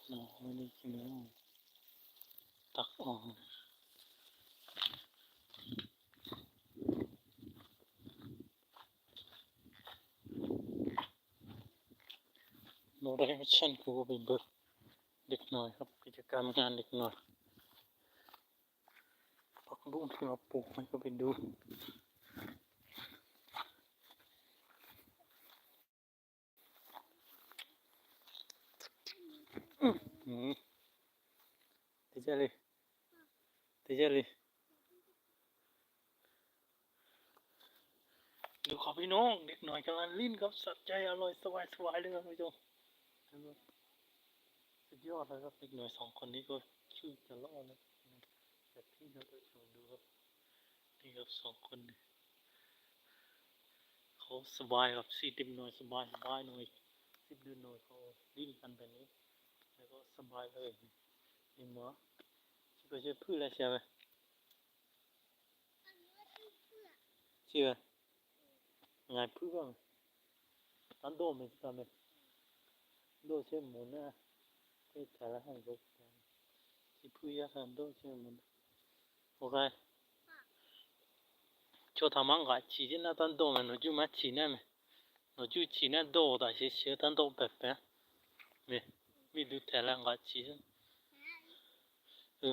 ເນາະ ມື້ນີ້ກິນແລ້ວ ຕັກອອກ ໂນໄດເຣກຊັນ ຄືວ່າໄປເບິ່ງເດັກນ້ອຍຄັບ ກິດຈະກຳງານເດັກນ້ອຍ ຜັກບຸ້ງທີ່ມາປູກໃຫ້ກໍໄປດູ. ອືມ ຕິເຈລີ ຕິເຈລີ ດູເຂົາພີ່ນ້ອງ ເດັກນ້ອຍກຳລັງຫຼິ້ນກັບສັດໃຫຍ່ອະລ່ອຍສະບາຍໆເລີຍທ່ານຜູ້ຊົມ. ສຸດຍອດເລີຍຄັບ ເດັກນ້ອຍສອງຄົນນີ້ກໍຄືຈະຫຼໍ່ເລີຍ. ແບບນີ້ເນາະ ທ່ານຜູ້ຊົມ ດູຄັບ ນີ້ຄັບ ສອງຄົນນີ້ ເຂົາສະບາຍຄັບ ສີ່ເດັກນ້ອຍສະບາຍໆ ໜ້ອຍ ສິບເດັກນ້ອຍເຂົາຫຼິ້ນກັນແບບນີ້ ແລ້ວກໍສະບາຍເລີຍ. ນີ້ໝໍ ຊິໄປເຮັດພືດແລ້ວ ເຊື່ອໄໝ? ເຊື່ອ ຫງາຍປຶ້ມ ຕານໂດແມ່ນຕາແມ່ນ ໂດເຊໝູນນະ ເຮັດແຕ່ລະຫັ້ນໂດ ທີ່ຜູ້ຍາກຕານໂດເຊໝູນ ໂອເຄ ໂຊທາມັງກະຊີເຈນນະ ຕານໂດແມ່ນ ໂນຈູມາຊີນະແມ່ນ ໂນຈູຊີນະ ໂດຕາເຊເຊ ຕານໂດແປແປ ເມ ມີດູແຕ່ລະກະຊີ ເອີ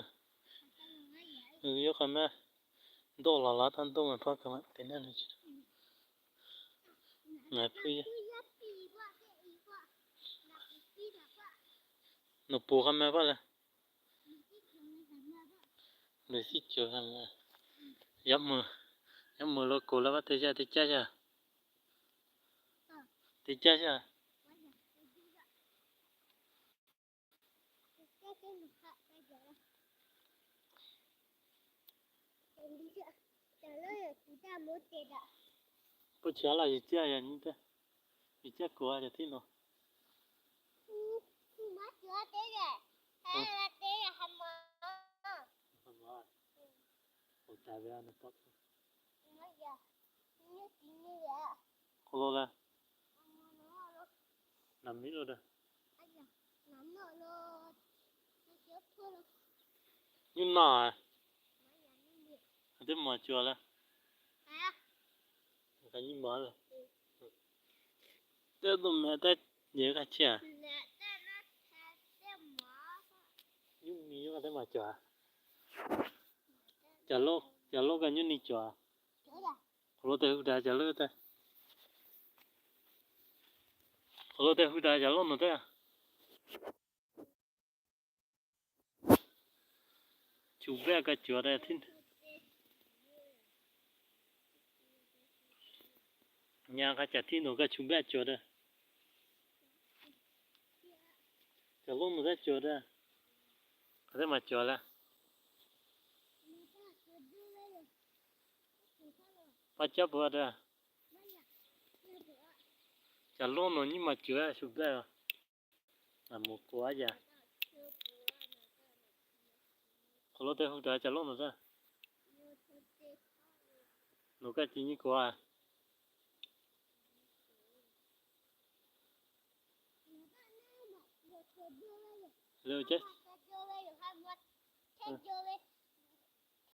ເອີ ໂຍຄະແມ່ ໂດລາລາ ຕານໂດແມ່ນ ພາກະມາເຕັນນັ້ນ ນາຍຜູ້ ໂນປູຄະແມ່ ພາລະ ເລີຍຊິເຈີກັນ ຍັບມື ຍັບມືໂລໂກລະ ເຕຈາ ເຕຈາ ເຕຈາ Pues ya la ya ya ni te. Ni te ko ya ti no. Ma ya te ya. Ha ya te ya ha ma. Ha ma. O ta ve ana pa. Ma ya. Ni ti ni ya. Ko lo la. ນຳນີ້ໂລດ ຍືນມາ ອັນເຕັມມາຈົວລະ ກະຍືນມາລະ ເຕີໂຕແມ່ແຕ່ເຍກະເຊຍ ຍືນມີກະເຕັມມາຈົວ ຈະໂລ ຈະໂລກະຍືນນີ້ຈົວ ໂຄໂລເຕ ຮຸດາ ຈະໂລເຕ ໂຄໂລເຕ ຮຸດາ ຈະໂລໂນເຕ ຈູແບກະຈົວໄດ້ທິນ ຍາກະຈະທິນໂນກະຈູແບກະຈົວໄດ້ ຈະລົງໂນກະຈົວໄດ້ ກະໄດ້ມາຈົວລະ ປາຈັບບໍ່ໄດ້ ຈະລົງໂນນີ້ມາຈົວ ຊູແບກ Amokoaya. Kolote huda jalon da. Noka tini koa. Leo je.